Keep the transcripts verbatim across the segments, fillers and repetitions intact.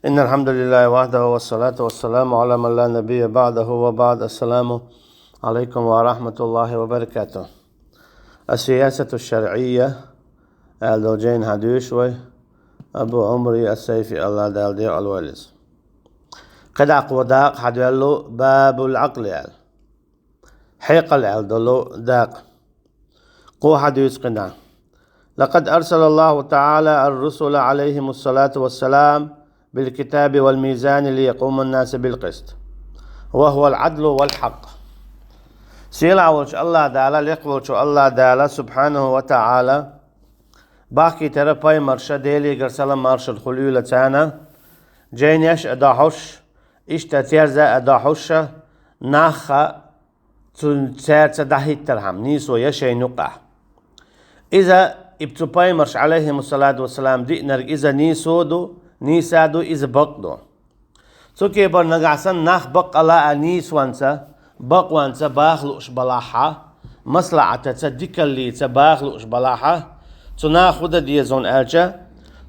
إن الحمد لله وحده والصلاة والسلام على من لا نبي بعده وبعد. السلام عليكم ورحمة الله وبركاته. السياسة الشرعية, аьлла долу жайна хьадуьйсуш вай Абу Ӏумри ас-Сайфи, АллахӀ Дала декъала войла иза. КхидӀа кхо дакъа хьадоьллу, باب العقل аьлла. Хьекъал аьлла долу дакъа. Кхо хьадуьйцу кхидӀа. لقد أرسل الله تعالى الرسل عليهم الصلاة والسلام بالكتاب والميزان ليقوم الناس بالقسط وهو العدل والحق. Сийлахь волчу АллахӀ Дала, лекха волчу АллахӀ Дала, субхьанаху ва таӀала, бахкийтира пайхамарш, Делегара салам-маршалла хуьлийла царна, жайнаш а дохьуш, иштта терза а дохьуш, нах а цу-, цаьрца дӀахӀиттархьама, нийсо ян шайна юкъахь. Иза, и цу пайхамарша, Ӏалайхимуссалату вассалам, диънарг иза нийсо ду, нийса ду, иза бакъ ду. Цу кепара нагахь санна нах баккъала а нийсонца, бакъонца баха лууш балахьа, маслахьатаца, дикаллица баха лууш балахьа, цу наха хӀун дан деза аьлча,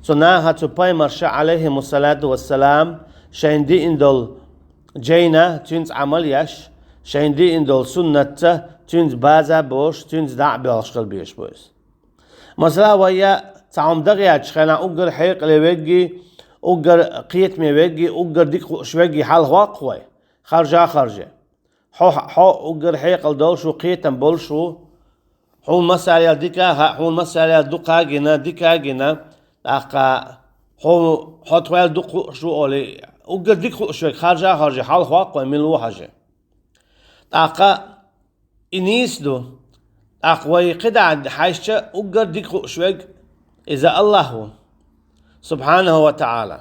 цу наха цу пайхамарша, Ӏалайхимуссалату вассалам, шайна диъна долу жайна цуьнца Ӏамал еш, шайна диъна долу суннатца цуьнца база а болуш, цуьнца дӀа а боьлхуш хила безаш бу иза. Масала, вай я цхьа хӀума дан гӀертачу хенахь уггар хьекъале верг а, уггар кхетаме верг а, уггар дика хууш верг а хьалха воккху вай, харжа а харжа. Хьо, хьо уггар хьекъал долуш ву, кхетам болуш ву, хьуна массарел дика а хаьа, хьуна массарел дукха а гина, дика а гина, тӀаккха хьо, хьо тхоьл дукха хууш ву олий, уггар дика хууш верг харжа а харжа, хьалха воккху вай, мила ву хьажа. ТӀаккха и нийса ду. ТӀаккха вай кхидӀа хьаьжча, уггар дика хууш верг иза АллахӀ ву, субхьанаху ва таӀала.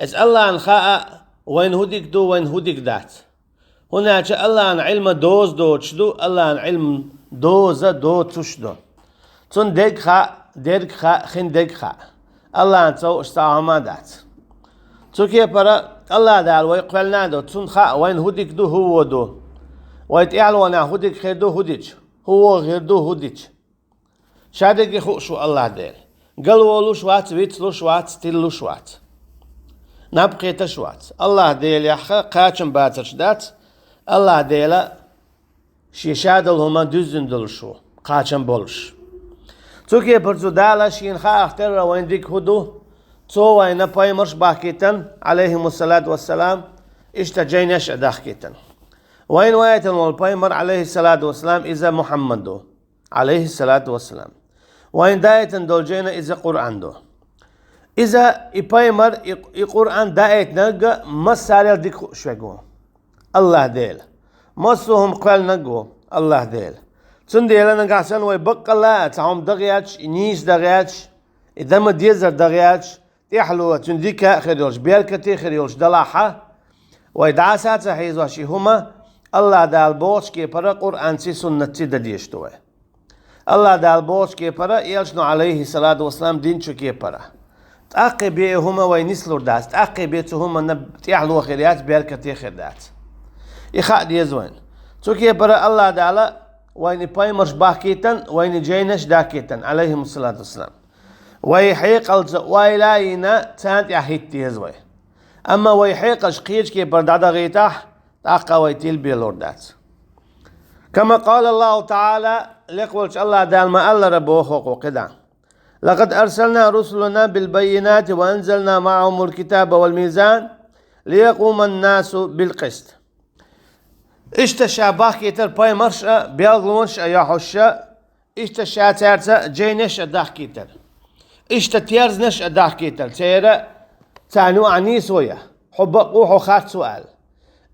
Иза АллахӀна хаьа, вайна хӀун дика ду, вайна хӀун дика дац. ХӀунда аьлча АллахӀна Ӏилма доза доцуш ду, АллахӀна Ӏилма доза доцуш ду. Цунна дерг хаьа, дерг хаьа, хин дерг хаьа. АллахӀна ца хууш цхьа хӀума а дац. Цу кепара АллахӀ Дала вай кхоьллина а ду, Цунна хаьа, вайна хӀун дика ду, хӀун вон ду. Вай тӀаьхьалонехь хӀун дика хир ду, хӀун дича, хӀун вон хир ду, хӀун дича. Ша дерриге хууш ву АллахӀ Дела. Галволуш вац, вицлуш вац, тиллуш вац. Наб кхеташ вац. АллахӀ Делехь кхачам бацарш дац. АллахӀ Дела Шен ша долу хӀума дуьззина долуш ву, кхачам болуш. Цу кепара цу Дала Шена хаах терра вайн дика хӀун ду, Цо вайна пайхамарш а бахкийтина, Ӏалайхимуссалату вассалам, иштта жайнаш а дахкийтина. Вайна ваийтина волу пайхамар, Ӏалайхиссалату вассалам, иза Мухьаммад ву, Ӏалайхиссалату вассалам. Вайна даийтина долу жайна иза Къуръан ду. Иза, и пайхамар, и, и Къуръан даийтинарг а массарел дика хууш верг ву, АллахӀ Дела. Массо а хӀума кхоьллинарг ву, АллахӀ Дела. Цундела нагахь санна вай баккъалла а цхьа хӀума дан гӀерташ, и нийса дан гӀерташ, и дан ма-деззара дан гӀерташ, тӀаьхьало цуьнан дика а хир йолуш, беркате а хир йолуш далахьа, вай дӀаса а ца хьийзош и хӀума, АллахӀ Дала бохучу кепара Къуръанций, суннатций дан дезаш ду вай. АллахӀ Дала бохучу кепара, элчано, Ӏалайхиссалату вассалам, динчу кепара. ТӀаккха бен и хӀума вай нислур дац, тӀаккха бен цу хӀуманна тӀаьхьало хир яц, беркате хир дац. И хаа деза вайна. Цу кепара АллахӀ Дала вайна и пайхамарш бахкийтина, вайна и жайнаш а даккхийтина, Ӏалайхимуссалату вассалам. Вай хьекъалца ойла а йина, царна тӀехь хӀитта деза вай. Амма вай хьекъалш кхечу кепара дӀадахийтахь, тӀаккха вай тилбелор дац. كما قال الله تعالى, лекха волчу АллахӀ Дала ма-аллара боху кху кхидӀа: لقد أرسلنا رسلنا بالبينات وأنزلنا معهم الكتاب والميزان ليقوم الناس بالقسط. Иштта ша бахкийтира пайхамарш а, белгалонаш а йохьуш а, иштта ша цаьрца жайнаш а дахкийтира. Иштта терзанаш а дахкийтира. Церан, царна юкъахь нийсо ян, хьо бакъ ву, хьо харц ву аьлла.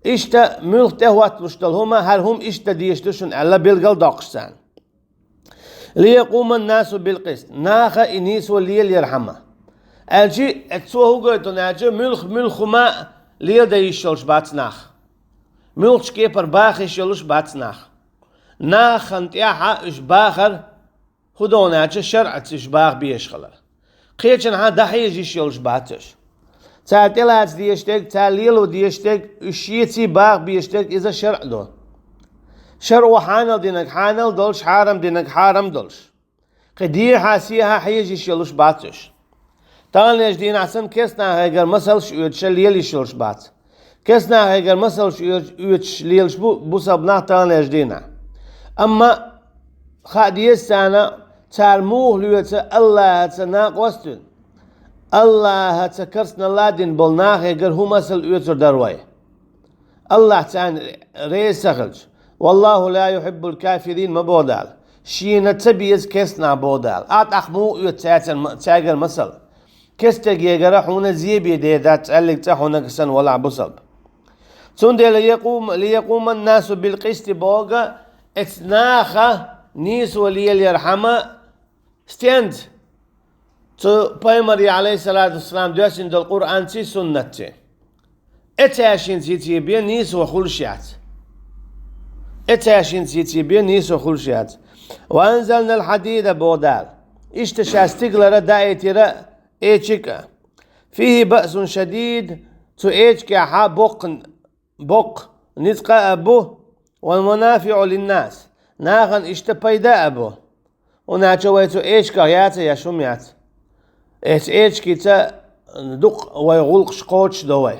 Иштта муьлхха тӀехӀотталуш долу хӀума, хӀара хӀума иштта дезаш ду шуна аьлла, билгал доккхуш царна. ليقوم الناس بالقسط. Наха и нийсо лелайархьама. Аьлчи, эццо хӀун гойту аьлча, муьлхха, муьлхха хӀума леладан йиш йолуш бац нах. Муьлххачу кепара баха йиш йолуш бац нах. Нахана тӀехьа уьш бахар хӀун ду аьлча, шарӀаца уьш баха безаш хилар. Кхечанхьа дӀахьежа йиш йолуш бац уьш. Цара тӀелаца дезаш дерг, цара лело дезаш дерг, уьш шеца баха безаш дерг, иза шарӀ ду. ШарӀо хьанал динарг хьанал долуш, хьарам динарг хьарам долуш. Кхин дехьа-сехьа хьежа йиш йолуш бац уьш. Таханлерчу дийнахь санна керстанахегара масалш оьцуш лела йиш йолуш бац. Керстанахегара масалш оьцуш лелаш бу бусалба нах таханлерчу дийнахь. Амма хаа деза царна, цара муха лоьцу АллахӀаца накъост а дина, АллахӀаца керстаналла а дина болу нахегара хӀун масал оьцур дара вай. АллахӀ царна реза ца хилча. «Валлаху ла юхиббул кафирин» ма боху Дала. Шена ца беза керстанах боху Дала. Ахьа тӀаккха муха оьцу цаьрца ма-, цаьргара масал? Керстагегара хьуна зен бен дер дац, цӀаьллиг цӀа хьуна санна валахь бусалба. Цундела якъум-, лиякъуман насу билкъисти боху, эцу наха нийсо лелорхьама стенца? Цу пайхамаре, алейхиссалату вассалам, доьссина долу Къуръанций, суннатций. Эцаьршинца йицъе бен нийсо хуьлуш яц. Эцаьршинца йицъе бен нийсо хуьлуш яц. «Ва анзалнал хьадида», боху Дала. Иштта ша стигалара даийтира эчиг а. «Фихи баъсун шадид», цу эчигехь боккха, боккха ницкъ а бу, «ва манафиу линнас», нахана иштта пайда а бу. ХӀунда аьлча вай цу эчигах яц а еш хӀума яц. Эцу эчигица дукха вай гӀуллакхаш кхочушдо вай.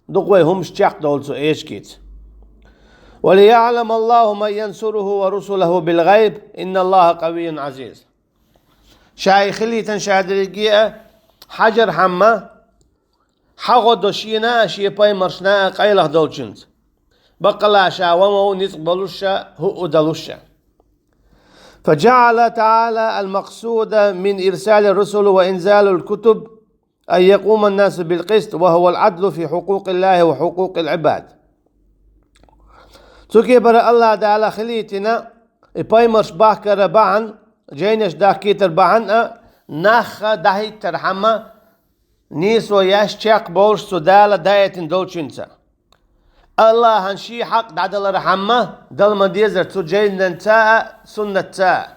Дукха вай хӀумаш чекхдовлу цу эчигица. «Ва лияъламаллаху ман янсуруху ва русулаху билгӀайб, инналлаха къавийюн Ӏазиз». Ша и хилийтина ша дерриге а хьажархьама, хьагӀо до шена а, шен пайхамаршна а къайлаха долчуьнца. Баккъалла ша ван вов ницкъ болуш а, хӀуъу далуш а. فجعل تعالى المقصود من إرسال الرسل وإنزال الكتب أن يقوم الناس بالقسط، وهو العدل في حقوق الله وحقوق العباد. Цу кепара АллахӀ Дала хилийтина и пайхамарш бахкара бахьана, жайнаш дахкийтар бахьана а, нах дӀахӀиттархьама, нийсо еш чекх болуш цу Дала даийтина долчуьнца. АллахӀан шен хьакъ дӀадалархьама дала ма-дезара цу жайнанца а, суннатца а.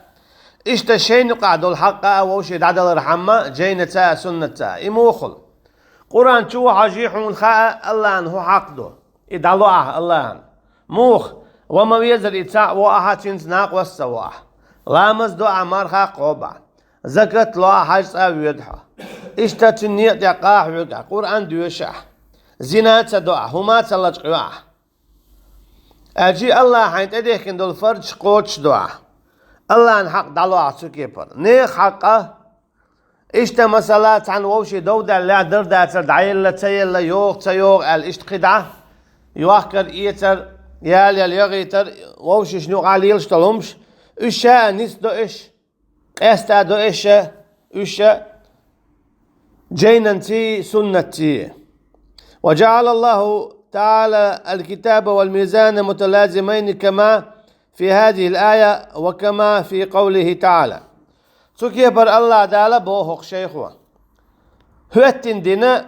Иштта шайна юкъахь долу хьакъ а вовшийн дӀадалархьама жайнанца а, суннатца а. И мухула? Къуръан чу ву хьажий, хьуна хаьа АллахӀан хӀун хьакъ ду. И дӀало ахьа АллахӀана. Муха? Ва ма везара и цхьаъ во ахьа, цуьнца накъост ца во ахьа. Ламаз до ахьа, марха кхобу ахьа. Закат ло ахьа, хьаьж цӀа а воьду хьо. Иштта цуьнан некъа тӀехь къаха хьоьгу ахьа, Къуръан доьшу ахьа. Зина а ца до ахьа, хӀума а ца лачкъайо ахьа. Аьлча АллахӀа хьайна тӀедехкина долу фарзаш кхочушдо ахьа. АллахӀан хьакъ дӀало ахьа цу кепара. Нехан хьакъ а, иштта масала, цхьана вовшийн дов даьллехь, дар дацара, дӀаелла, ца елла, йогӀу, ца йогӀу аьлла, иштта кхидӀа йохкар, эцар, ялаяла ягӀийтар, вовшашна юкъахь лелаш долу хӀумаш, уьш ша а нисдо уьш, къаьста а до уьш, уьш жайнанций, суннатций. وجعل الله تعالى الكتاب والميزان متلازمين كما في هذه الآية وكما في قوله تعالى. Цу кепара АллахӀ Дала боху хӀокху шайхо, хӀоьттина дина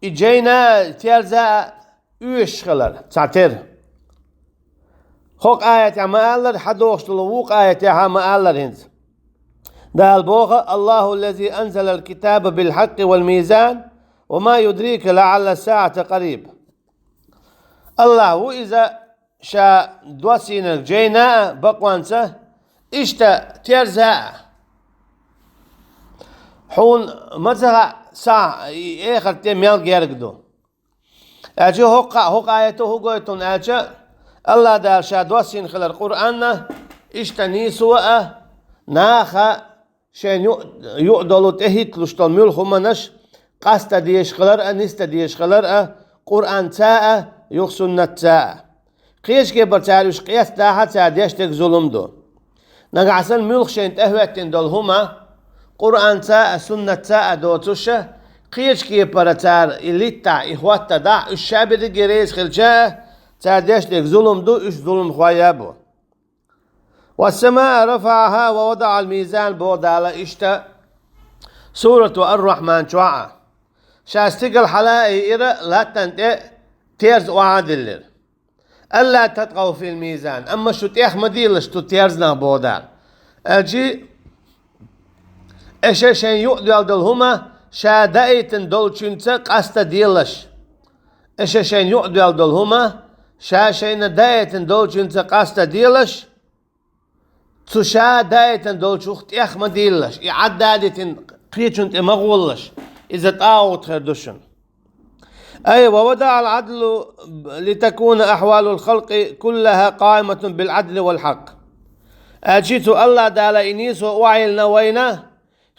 и жайна а, терза а оьшуш хилар, цхьатера. ХӀокху аятехь ма-аллара, хьадогӀуш долу вукху аятехь а ма-аллара хӀинца. Дала боху: «Аллаху лази анзалал китаба бил хьаккъи вал мизан, ва ма юдрика лаъалла саата къариб». АллахӀ ву иза, ша доссийнарг жайна а бакъонца, иштта терза а. Хьуна ма ца хаьа сахь и эхарт де мел герга ду. Аьлча хӀокху, хӀокху аято хӀун гойту аьлча, АллахӀ Дала ша доссийна хилар Къуръанна, иштта нийсо а, наха шайна юкъ, юкъ долу тӀехӀитталуш долу муьлхха хӀуманаш къаста дезаш хилар а, нисда дезаш хилар а, Къуръанца а, юха суннатца а. Кхечу кепара цара уьш къестадахь а, цара деш дерг зулам ду. Нагахь санна муьлхха шайна тӀехӀоьттина долу хӀума Къуръанца а, суннатца а доцуш, кхечу кепара цара и литтахь, и хӀоттадахь, уьш ша берриге реза хилча а, цара деш дерг зулам ду, уьш зуламхой а бу. «Вассамаа рафаӀаха ва вадаӀал мизан», боху Дала иштта Сурату Ар-Рахьман чохь а. Ша стигала хьала а йиира, латтана тӀе терза охьа а диллира. «Алла татгӀав фил мизан», амма шу тӀех ма дийлалаш цу терзанах, боху Дала. Аьлчи, аша шайн юкъадоьлла долу хӀума ша даийтина долчуьнца къаста делаш. Аша шайн юкъадоьлла долу хӀума ша шайна даийтина долчуьнца къаста делаш. Цу ша даийтина долчух тӀех ма дийлалаш, и Ӏадда а дитина кхечунна тӀе ма гӀолалаш. Иза тӀагӀут хир ду шуна. أي ووضع العدل لتكون أحوال الخلق كلها قائمة بالعدل والحق. Аьлчи цу Аллах Дала и нийсо охьайиллина вайна,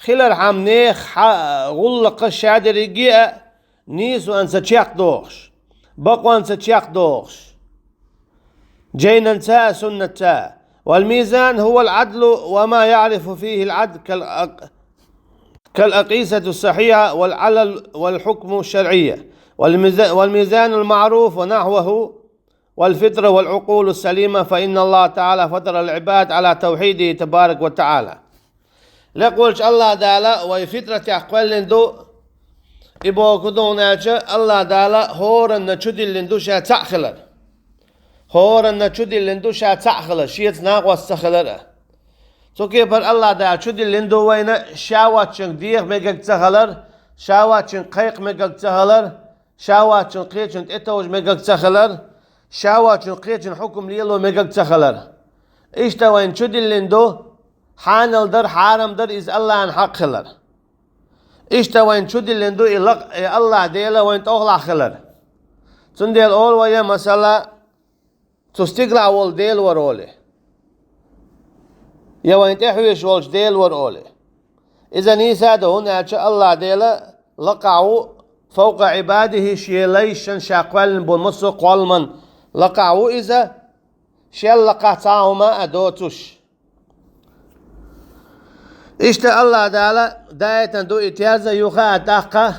хилар хӀама нехан хьа-, гӀуллакхаш шадерриге а нийсонца чекхдохуш, бакъонца чекхдохуш, жайнанца а, суннатца а. والميزان هو العدل وما يعرف فيه العدل كالأق-، كالأقيسة الصحيحة والعلل والحكم الشرعية. والميزا-، والميزان المعروف ونحوه والفطرة والعقول السليمة، فإن الله تعالى فطر العباد على توحيده تبارك وتعالى. Лекъ волчу Аллах Дала вай фитратехь кхоьллина ду, и боху ду хьуна аьлча, Аллах Дала хӀоранна чудиллина ду ша цхьаъ хилар. ХӀоранна чудиллина ду ша цхьаъ хилар, шеца накъост ца хилар а. Цу кепара Аллах Дала чудиллина ду вайна шахӀватчуьнга деха мегаг ца хилар, шахӀватчуьнга кхайкха мегаг ца хилар, шахӀватчун кхечунна тӀетовжа мегаг ца хилар, шахӀватчун кхечун хьукум лело мегаг ца хилар. Иштта вайна чудиллина ду, хьанал дар, хьарам дар иза Аллахьан хьакъ хилар. Иштта вайна чудиллина ду и лакъ-, и Аллах Дела вайна тӀехула хилар. Цундела олу вай, масала, цу стигалахь волу Дела вара олий. Я вайна тӀехьоьжуш волчу Дела вара олий. Иза нийса а ду, хӀунда аьлча Аллах Дела лакхахь ву, фавкъа Ӏибадихи, шен лайшна ша кхоьллина болу массо а кхолламан лакхахь ву иза, шел лакхахь цхьа а хӀума а доцуш. Иштта Аллах Дала даийтина ду и терза юха а тӀаккха,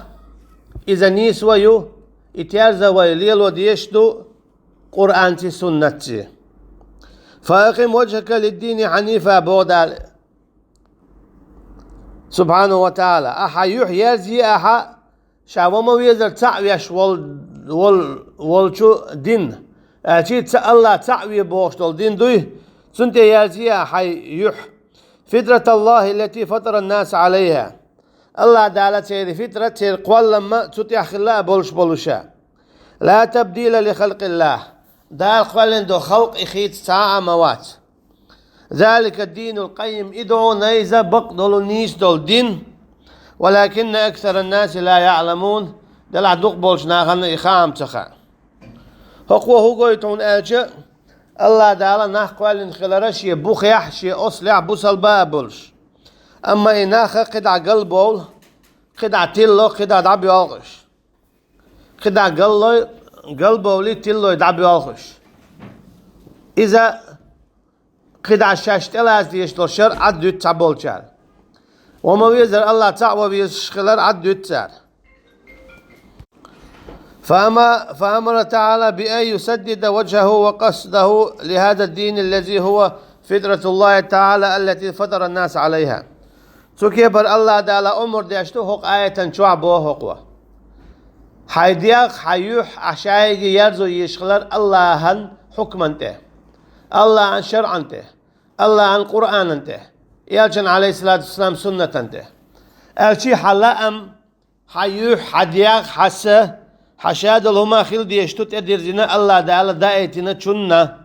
иза нийсо а ю, и терза вай лело дезаш ду Къуръанций, суннатций. فأقم وجهك للدين حنيفا, боху Дала. Субхьанаху ва ТаӀала, ахьа юьхь ерзае ахьа, ша ва ма везара цхьаъ веш вол-, вол-, волчу дин. Аьлчи ца Аллах цхьаъ ве бохуш долу дин дуй, цунна тӀе ерзае ахьа хьайн юьхь. فطرة الله التي فطر الناس عليها. Аллах Дала церан фитрат, церан кхоллам а цу тӀехь хилла а болуш болуша. لا تبديل لخلق الله. Дала кхоьллина долу халкъ и хийца цхьа а ма вац. ذلك الدين القيم, и ду хьуна иза бакъдолу, нийса долу дин, ولكن أكثر الناس لا يعلمون, делахь дукха болчу нахана и хаа-м ца хаьа. ХӀокхо хӀун гойту хьуна аьлча, Аллах Дала нах кхоьллина хилара шен бухехь, шен ослехь бусалба а болуш. Амма и нах кхидӀа галбовла, кхидӀа тилла, кхидӀа дӀабоьлхуш. КхидӀа галлой, галбовлий, тиллой дӀабоьлхуш. Иза кхидӀа шаьш тӀелаца дезаш долу шарӀ Ӏад дуьту цхьаболчара. Ва ма везара Аллах цхьаъ ван везаш хилар Ӏад дуьту цара. فأما-، فأمر تعالى بأن يسدد وجهه وقصده لهذا الدين الذي هو فطرة الله تعالى التي فطر الناس عليها. Цу кепара Аллах Дала омра деш ду хӀокху аятан чохь боху хӀокхо. Хьайн дегӀ, хьайн юьхь ахь шайга ерзо езаш хилар Аллахьан хьукман тӀе, Аллахьан шарӀан тӀе, Аллахьан Къуръанан тӀе, Элчан, Ӏалайхиссалату вассалам, суннатан тӀе. Аьлчи хьан лаам, хьан юьхь, хьан дегӀ, хьан са, хьан шадолу хӀума хила дезаш ду тӀедирзина Аллах Дала даийтина чунна.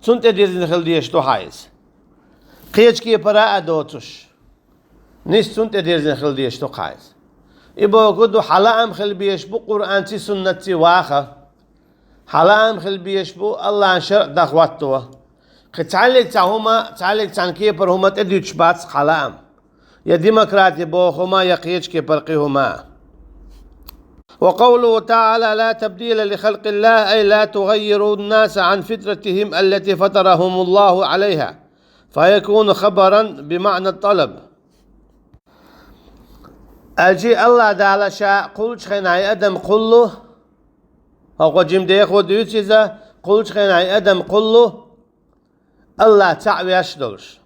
Цунна тӀедирзина хила дезаш ду хьан иза. Кхечу кепара а доцуш, нис цунна тӀедирзина хила дезаш ду хьан иза. И бохург ду, хьан лаам хила безаш бу Къуръанций, суннатций ваха. Хьан лаам хила безаш бу Аллахьан шарӀ дан хӀотто. Кхин цхьаьллиг цхьа хӀума, цхьаьллиг цхьана кепара хӀума тӀедуьтуш бац хьан лаам. Я демократи боху хӀума, я кхечу кепара кхин хӀума. وقوله تعالى: لا تبديل لخلق الله، أي لا تغيروا الناس عن فطرتهم التي فطرهم الله عليها، فيكون خبرا بمعنى الطلب. Аьлчи Аллах Дала ша кхуллучу хенахь и адам кхуллу, хӀокхо жима дехо дуьйцу иза, кхуллучу хенахь и адам кхуллу, Аллах цхьаъ веш долуш.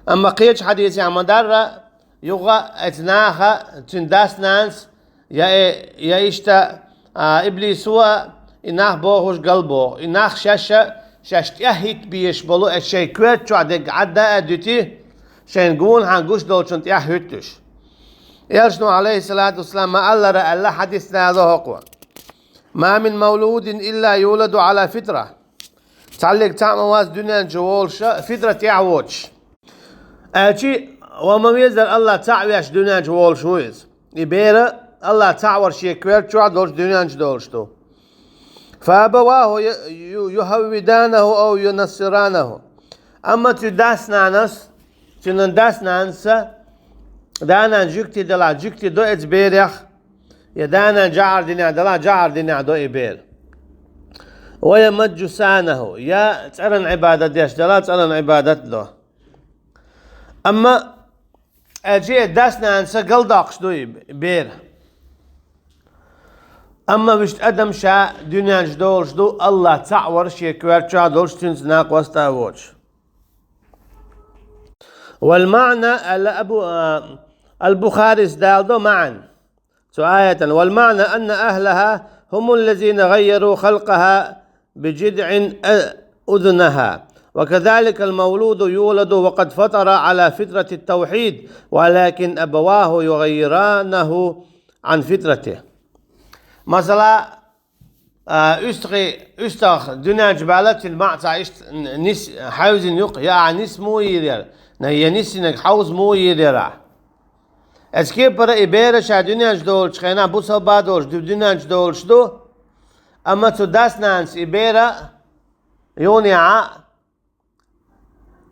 Амма кхечу хьадисехь ма-дарра, юха а оцу наха, цуьнан дас-нанас, я э, я иштта, а, иблисо а, и нах бохуш галбоху. И нах шаьш а, шаьш тӀаьхьахӀитта безаш болу, оцу шайн коьрта чохь дерг Ӏадда а дуьти, шайна гонахьа гуш долчунна тӀаьхьахӀуьттуш. Элчано, Ӏалайхиссалату вассалам, ма-аллара аьлла хьадис дало хӀокхо: ما من مولود إلا يولد على فطرة. Цхьаллиг цхьаъ ма вац дуьнен чу волуш а фитра тӀехь воцуш. Аьлчи, ва ма везара Аллах цхьаъ веш дуьнен чу волуш ву иза. и бер а Аллах цхьаъ вар шен коьрта чохь долуш дуьнен чу долуш ду. فأبواه ي-، ي-، يهودانه أو ينصرانه. Амма цуьнан дас-нанас, цуьнан дас-нанас а, да-нана жуьгти делахь, жуьгти до эцу берех, я да-нана жаӀар динехь делахь, жаӀар динехь до и бер. ويمجسانه, я цӀеран Ӏибадат деш делахь, цӀеран Ӏибадат до. Амма аьлча, дас-нанас а галдоккхуш ду и бер. Амма вуьшта адам ша дуьнен чу долуш ду, Аллах цхьаъ вар шен коьрта чохь долуш, цуьнца накъост а воцуш. والمعنى, аьлла Абу, а, Аль-Бухарис далдо маьӀна цу аятан. والمعنى أن أهلها هم الذين غيروا خلقها بجذع أذنها. وكذلك المولود يولد وقد فطر على فطرة التوحيد، ولكن أبواه يغيرانه عن فطرته. Масала, а, уьстагӀий, уьстагӀ дуьнен чу баьлла, цуьнан маӀа цхьа иштта нис хьаьвзина ю-кх, я ахь нис муха йийр яра, я нисйинарг хьовза муха йийр яра ахь. Оцу кепара и бер а ша дуьнен чу долучу хенахь бусалба а долуш ду, дуьнен чу долуш ду, амма цу дас-нанас и бер а юханехьа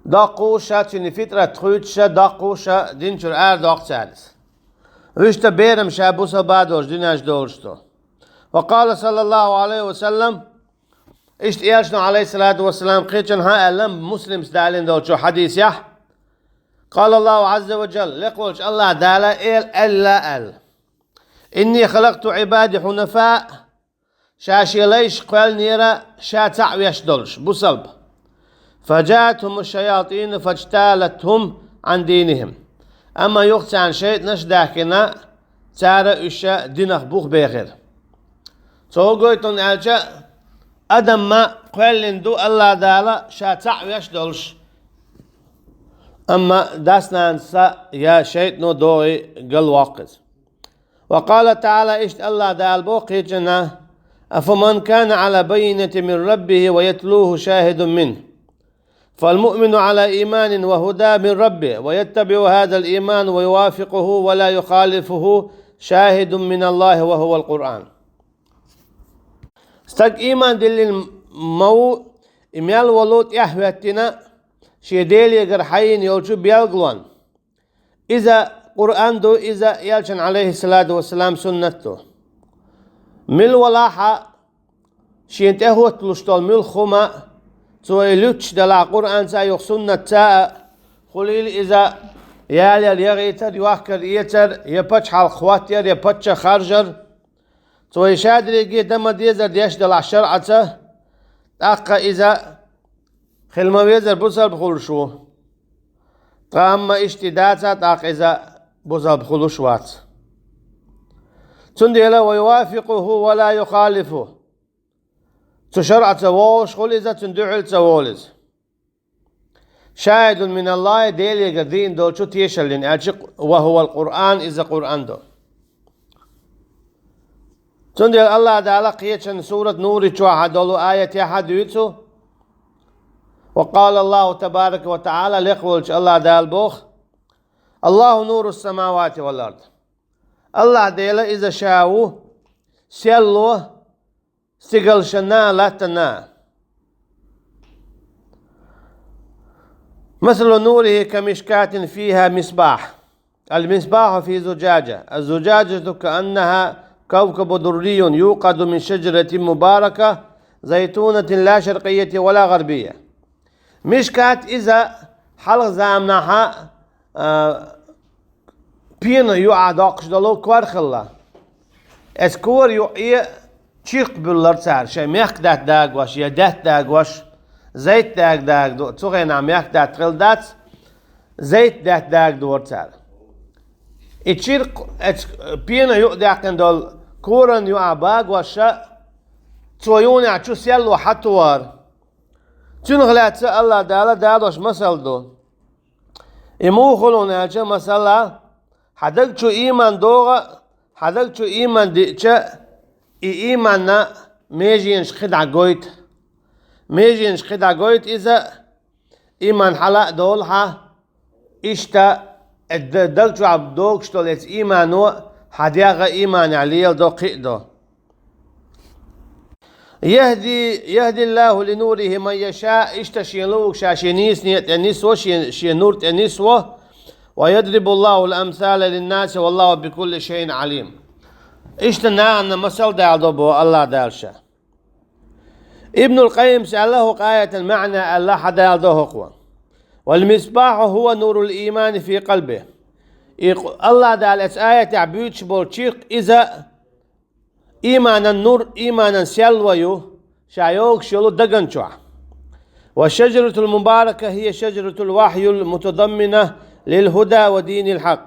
доккхуш а, цуьнан фитрат хуьйцуш а, доккхуш а, дин чуьра арадоккху цара иза. Вуьшта бер а ша бусалба а долуш дуьнен чу долуш ду. وقال صلى الله عليه وسلم, иштта Элчано, Ӏалайхиссалату вассалам, кхечанхьа аьлла, Муслимс далийна долчу хьадисехь: قال الله عز وجل, лекха волчу Аллах Дала эл-, аьлла аьлла: إني خلقت عبادي حنفاء, ша шен лайш кхоьллинера ша цхьаъ веш долуш, бусалба. فجاءتهم الشياطين فاجتالتهم عن دينهم. Амма юха царна шайтӀанаш а даьхкина, цара уьш динах бух бехира. Цо хӀун гойту аьлча, адам ма кхоьллина ду Аллах Дала ша цхьаъ веш долуш, амма дас-нанас а я шайтӀано догӀий галвоккху иза. وقال تعالى, иштта Аллах Дала боху кхечанхьа: أفمن كان على بينة من ربه ويتلوه شاهد منه، فالمؤمن على إيمان وهدى من ربه، ويتبع هذا الإيمان ويوافقه ولا يخالفه شاهد من الله وهو القرآن. Стаг ийман диллина ма ву, и мел волу тӀаьхьахӀоьттина, шен Делегара хьаьвзина йолчу билгалонна. Иза Къуръан ду, иза Элчан, Ӏалайхиссалату вассалам, суннат ду. Мила валахь а, шена тӀехӀотталуш долу муьлхха хӀума, цо и луьттуш делахь Къуръанца а, юха суннатца а, хуьлийла иза ялаяр, яхийтар, йохкар, эцар, я пачхьалкх хӀоттаяр, я паччахь харжар. Цо и ша дерриге дан ма-деззара деш делахь шарӀаца, тӀаккха иза хила ма-веззара бусалба хуьлуш ву. Ткъа амма иштта и дацахь, тӀаккха иза бусалба хуьлуш вац. Цундела ويوافقه ولا يخالفه. Цу шарӀаца вогӀуш хуьлу иза, цунна дуьхьал ца волу иза. شاهد من الله, Делегара дийна долчу тешаллина, аьлча, وهو القرآن, иза Къуръан ду. Цундела Аллах Дала кхечанхьа сурат Нури чохь долу аятехь дуьйцу: وقال الله تبارك وتعالى, лекха волчу Аллах Дала боху: الله نور السماوات والأرض. Аллах Дела иза ша ву, серло стигалшна а, латтана а. مثل نوره كمشكاة فيها مصباح. المصباح في زجاجة. الزجاجة كأنها كوكب دري يوقد من شجرة مباركة زيتونة لا شرقية ولا غربية. Мишкат иза хьалха заманахьа, а, пена юкъахь доккхуш долу кор хилла. Эцу кора юкъе чиркх буьллура цара, шайн мехкдаьтта дагош, я даьтта дагош, зайтдаьтта дагадо, цу хенахь мехкдаьтта хилла дац, зайтдаьтта дагадора цара. И чиркх эцу пена юкъадаьккхина долу коран юкъахь багош а, цо юханехьа чу серло хьатохара. Цуьнах лаьцна Аллах Дала далош масал ду. И муха хуьлу аьлча, масала, хьан даг чу ийман догӀу, хьан даг чу ийман диъча, и ийманна меженаш кхидӀа гойту. Меженаш кхидӀа гойту иза, ийман хьала а долу хьан, иштта, э, д-, даг чохь догуш долу эцу иймано хьан дегӀ а ийманехь леладо, кхиадо. يهدي، يهدي الله لنوره من يشاء, иштта шен луург ша шен нийсоне тӀе нисво, шен, шен нур тӀе нисво. ويضرب الله الأمثال للناس والله بكل شيء عليم. Иштта нахана масал даладо боху АллахӀ Дала ша. Ибнул Къаййимас аьлла, хӀокху аятан маьӀна аьлла, хьан даладо хӀокхо. والمصباح هو نور الإيمان في قلبه. И къ-, АллахӀ Дала оцу аятехь буьйцуш болу чиркх иза ийманан нур, ийманан серло ю, ша йогуш йолу дагна чохь. والشجرة المباركة هي شجرة الوحي المتضمنة للهدى ودين الحق.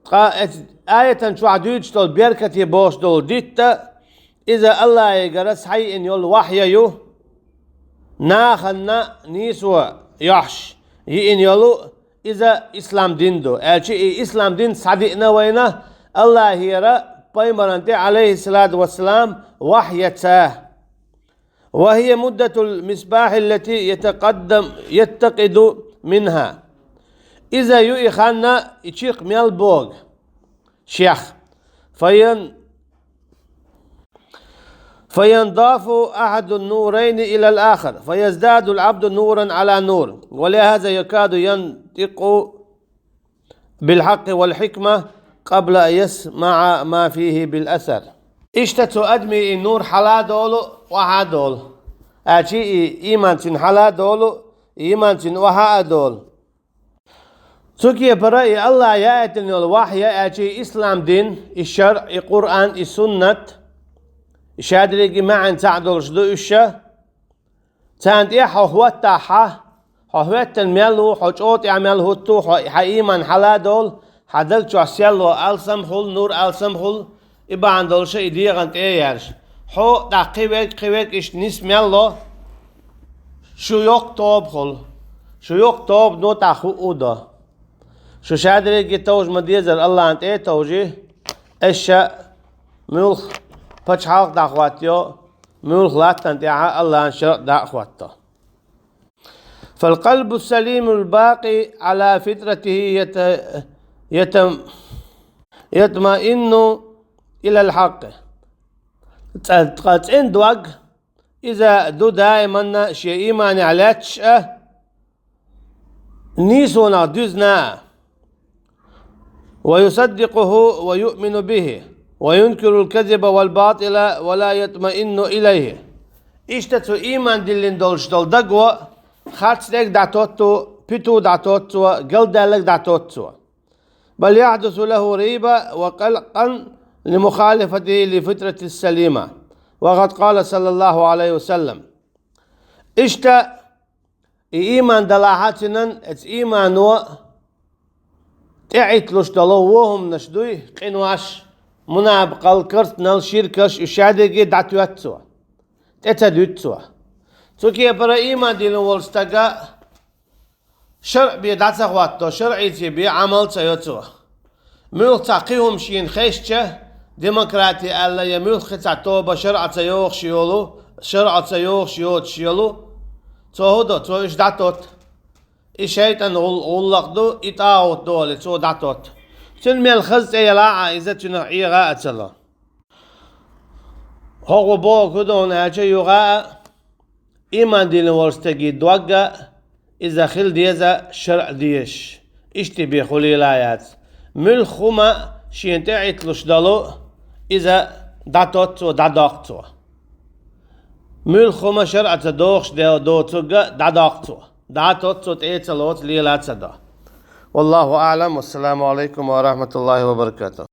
Ткъа оцу аятан чохь дуьйцуш долу беркате бохуш долу дитта, иза АллахӀегара схьайиъна йолу вахьйа ю, нахана нийсо йохьуш йиъна йолу, иза ислам дин ду. Аьлча и ислам дин схьадиъна вайна АллахӀера пайхамаран тӀе, алейхиссалату вассалам, вахьяца. وهي مدة المصباح التي يتقدم، يتقد منها. Иза ю и хан, и чиркх мел богу шех. فين-، فينضاف أحد النورين إلى الآخر، فيزداد العبد نورا على نور، ولهذا يكاد ينطق بالحق والحكمة قبل أن يسمع ما فيه بالأثر. Иштта цу адамийн и нур хьала а долу, охьа а долу. Аьлча и ийман цуьнан хьала а долу, и ийман цуьнан охьа а долу. Цу кепара и АллахӀа яийтина йолу вахьйа, аьлча и ислам дин, и шарӀ, и Къуръан, и суннат, и шадерриге маьӀна цхьаъ долуш ду уьш ша. Царна тӀехь хьо хӀоттахь, хьо хӀоьттина мел ву, хьо чӀогӀа тӀехь мел хӀутту, хьо, хьан ийман хьала а долу, хьан даг чохь серло алсам хуьлу, нур алсам хуьлу, и бахьана долуша и дегӀан тӀе а яьржа. Хьо тӀаккха кхин верг, кхин верг иштта нис мел ло, шу йоккха тоба хуьлу, шу йоккха тобано тӀаккха хӀуъу а до. Шу шадерриге товжа ма дезара, АллахӀна тӀе а товжий, аш ша муьлха пачхьалкх дӀахӀоттайо, муьлха латтана тӀехь АллахӀан шарӀ дӀа а хӀотто. فالقلب السليم الباقي على فطرته يت-، يتم-، يطمئن إلى الحق. Ткъа цӀена дог, иза ду даиманна шен ийманехь лаьтташ а, нийсонах дуьзна а. ويصدقه ويؤمن به وينكر الكذب والباطل ولا يطمئن إليه. Иштта цу ийман диллина долуш долу даго харц дерг дӀатотту, питу дӀатотту цо, галдаьлларг дӀатотту цо. بل يحدث له ريبة وقلقا لمخالفته للفطرة السليمة. وقد قال صلى الله عليه وسلم. Иштта и ийман далахь а цуьнан, оцу иймано тӀеӀитталуш долу вон хӀуманаш дуй, къинош, мунапакъалла, карстнал, ширкаш, уьш шадерриге дӀатоьтту цо, тӀе ца дуьтту цо. Цу кепара ийман диллина волу стага шарӀ бен дӀа ца хӀотто, шарӀица бен Ӏамал ца йо цо. Муьлхха цхьа кхин хӀума шена хезча, демократи аьлла, я муьлхха цхьа тоба шарӀаца йогӀуш йолу, шарӀаца йогӀуш йоцуш йолу, цо хӀун до, цо уьш дӀатотту. И шайтӀан гӀул-, гӀуллакх ду, и тӀагӀут ду олий, цо дӀатотту. Цуьнан мел хаза цӀе ялахь а, иза цуьнах Ӏеха а ца ло. ХӀокхо бохург хӀун ду аьлча, юха а, ийман диллина волу стеган дог а, иза хила деза шарӀ дезаш, иштта бен хуьлийла яц. Муьлхха хӀума шена тӀеӀитталуш долу, иза дӀатотту цо, дӀадоккху цо. Муьлхха хӀума шарӀаца догӀуш де-, доцург а дӀадоккху цо. ДӀатотту цо, тӀе а ца лоцу, лела а ца до. والله أعلم. والسلام عليكم ورحمة الله وبركاته.